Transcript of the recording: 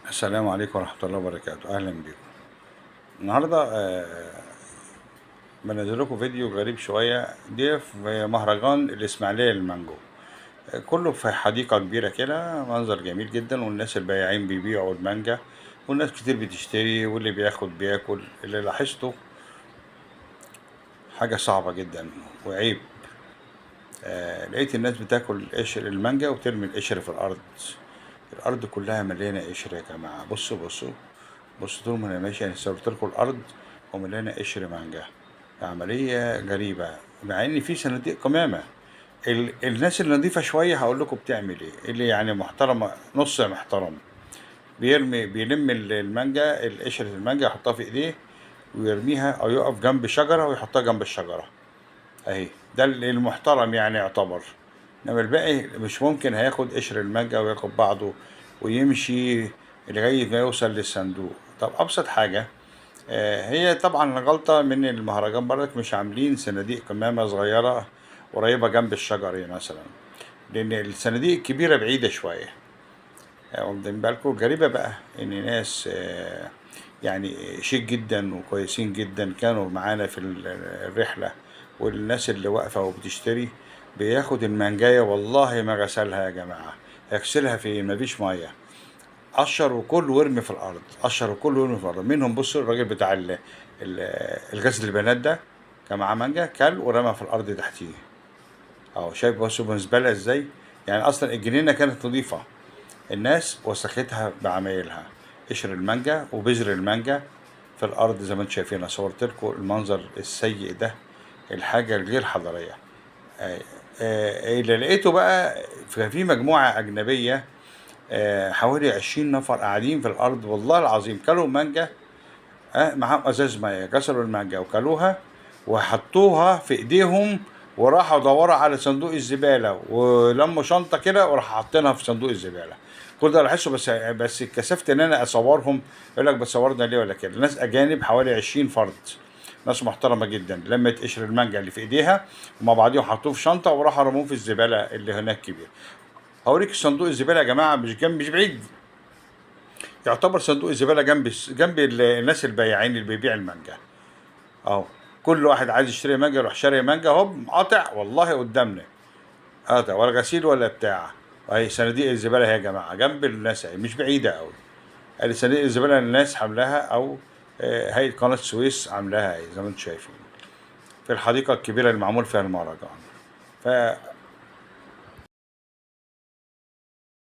السلام عليكم ورحمة الله وبركاته. أهلا بكم. النهاردة بنزل لكم فيديو غريب شوية. دي في مهرجان الإسماعيلية للمانجو، كله في حديقة كبيرة كده، منظر جميل جدا، والناس البياعين بيبيعوا المانجا، والناس كتير بتشتري، واللي بياخد بياكل. اللي لاحظته حاجة صعبة جدا وعيب، لقيت الناس بتاكل قشر المانجا وترمي القشر في الأرض. الأرض كلها مليانة قشر يا جماعة. بصوا بصوا بصوا، طول ما أنا ماشي أنا صورت لكم الأرض ومليانة قشر مانجا. عملية غريبة، مع إن في صناديق قمامة. الناس اللي نظيفة شوية هقول لكم بتعمل إيه، اللي يعني محترمة نص محترم، بيلم المانجا، القشرة المانجا يحطها في إيديه ويرميها، أو يقف جنب شجرة ويحطها جنب الشجرة. أهي ده المحترم يعني يعتبر. إنما الباقي مش ممكن، هياخد قشر المانجا وياخد بعضه ويمشي لغاية ما يوصل للصندوق. طب أبسط حاجة، هي طبعا غلطة من المهرجان برضك، مش عاملين صناديق قمامة صغيرة قريبة جنب الشجر يعني مثلا، لأن الصناديق الكبيرة بعيدة شوية. واخدين بالكم؟ غريبة بقى إن ناس شيك جدا وكويسين جدا كانوا معانا في الرحلة، والناس اللي واقفة وبتشتري بياخد المانجاية والله ما غسلها يا جماعة، هيغسلها في مفيش مية، قشر وكل ورمي في الأرض، قشر وكل ورمي في الأرض. منهم بصوا الراجل بتاع الغزل البنات ده كان معاه مانجا، كل ورمى في الأرض تحتيه. أهو شايف بصوا مزبلة إزاي؟ أصلا الجنينة كانت نظيفة، الناس وسختها بعمايلها، قشر المانجا وبذر المانجا في الأرض زي ما انتم شايفين. أنا صورت لكم المنظر السيء ده، الحاجة الغير حضارية. اللي لقيته بقى في مجموعة أجنبية، حوالي 20 نفر قاعدين في الأرض والله العظيم، كلوا مانجا، معاهم أزاز مية، كسروا المانجا وكلوها وحطوها في إيديهم، وراحوا دوروا على صندوق الزبالة ولموا شنطة كده وراحوا حاطينها في صندوق الزبالة. كل ده لاحظته، بس اتكسفت إن أنا أصورهم، يقول لك بتصورنا ليه ولا كده. ناس أجانب حوالي 20 فرد، ناس محترمة جدا، لمت قشر المانجا اللي في إيديها ومع بعضيهم حطوه في شنطة وراحوا رموه في الزبالة اللي هناك كبير. هوريك صندوق الزبالة يا جماعة، مش جنب، مش بعيد، يعتبر صندوق الزبالة جنب الناس البياعين اللي بيبيع المانجا. أهو كل واحد عايز يشتري مانجا يروح شاري مانجا، هوب قاطع والله قدامنا، قاطع ولا غسيل ولا بتاع. أهي صناديق الزبالة يا جماعة جنب الناس أهي، مش بعيدة أوي. أدي صناديق الزبالة اللي الناس عاملاها، أو، هيئة قناة السويس عاملاها أهي زي ما انتم شايفين في الحديقة الكبيرة اللي معمول فيها المهرجان.